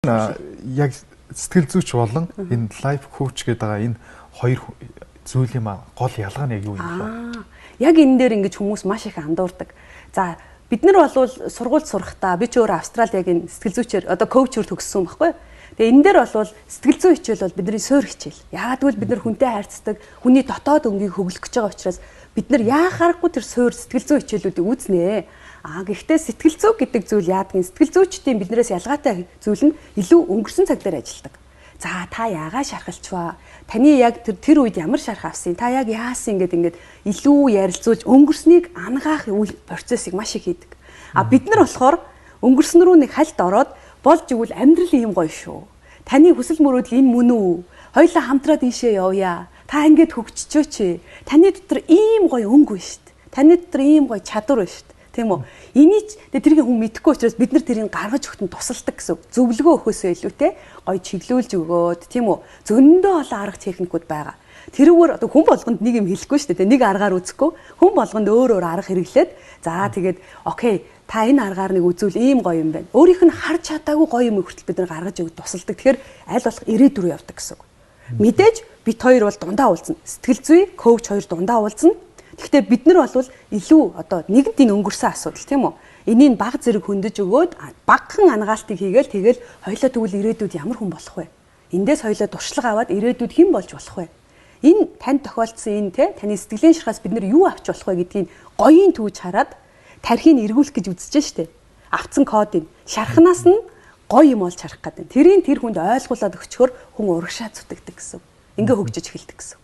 Яг сэтгэл зүйч болон энэ life coach гэдэг байгаа энэ хоёр зүйлийн гол ялгаа нь яг юу юм бэ? Яг энэ дээр ингэж хүмүүс маш их андуурдаг. За, бид нар бол сургуульд сурахдаа, би ч өөрөө Австрали яг энэ сэтгэл зүйчээр, одоо coach ээр төгссөн байхгүй юу? Тэгээ энэ дээр бол сэтгэл зүйн хичээл бол бидний суурь хичээл. Яагаад гэвэл бид нар хүнтэй харьцдаг, хүний дотоод өнгийг хөглөх гэж байгаа учраас бид нар яах аргагүй тэр суурь сэтгэл зүйн хичээлүүдийг үзнэ. А гэхдээ сэтгэл зүй гэдэг зүйл яадгийн, сэтгэл зүйчдийн биднээс ялгаатай зүйл нь илүү өнгөрсөн цаг дээр ажилладаг. За, та яагаад шархалчваа? Таны яг тэр тэр үед ямар шарх авсан? Та яг яасан ингээд ингээд илүү ярилцуулж, өнгөрснийг анагаах үйл процессыг маш их хийдэг. А бид нар болохоор өнгөрсөн рүү нэг хальт ороод, болж игэл амьдрал ийм гоё шүү. Таны хүсэл мөрөөдөл энэ мөн үү? Хоёулаа хамтраад ийшээ явъя. Та ингээд хөгжчөөч. Таны дотор ийм гоё өнгө байна шүү дээ. Таны дотор ийм гоё чадвар байна шүү дээ. Тийм үү? Энийг тэгээ тэрийг хүн мэдэхгүй учраас бид нар тэрийг гаргаж өгөхөнд тусалдаг гэсэн. Зөвлөгөө өгөхөөсөө илүүтэй гоё чиглүүлж өгөөд, тийм үү? Зөндөө олон арга техникүүд байгаа. Тэрүүгээр одоо хүн болгонд нэг юм хэлэхгүй шүү дээ. Нэг аргаар үзэхгүй. Хүн болгонд өөр өөр арга хэрэглээд, за, тэгээд okay, та энэ аргаар нэг үзвэл ийм гоё юм байна. Өөрийнх нь харж чадаагүй гоё юм хүртэл бид нар гаргаж өгөх тусалдаг. Тэгэхээр аль болох ирээдүй рүү явдаг гэсэн үг. Мэдээж бид хоёр бол дундаа уулзна. Сэтгэл зүй, coach хоёр дундаа уулзна. Гэхдээ бид нар бол илүү одоо нэгэнт энэ өнгөрсөн асуудал, тийм үү? Энийг баг зэрэг хөндөж өгөөд, багахан анагаалтыг хийгээл, тэгэл хоёлоо тэгвэл ирээдүйд ямар хүн болох вэ? Эндээс хоёлоо туршлага аваад ирээдүйд хэн болж болох вэ? Энэ танд тохиолдсон энэ те таны сэтгэлийн шархаас бид нар юу авч болох вэ гэдгийг гоёын түүж хараад тархийг эргүүлэх гэж үзэж штэ. Авцсан кодыг шархнаас нь гоё юм олж харах гэдэг. Тэрийг тэр хүнд ойлгуулад өгчхөр хүн урагшаа зүтгэдэг гэсэн. Ингээ хөгжиж эхэлдэг гэсэн.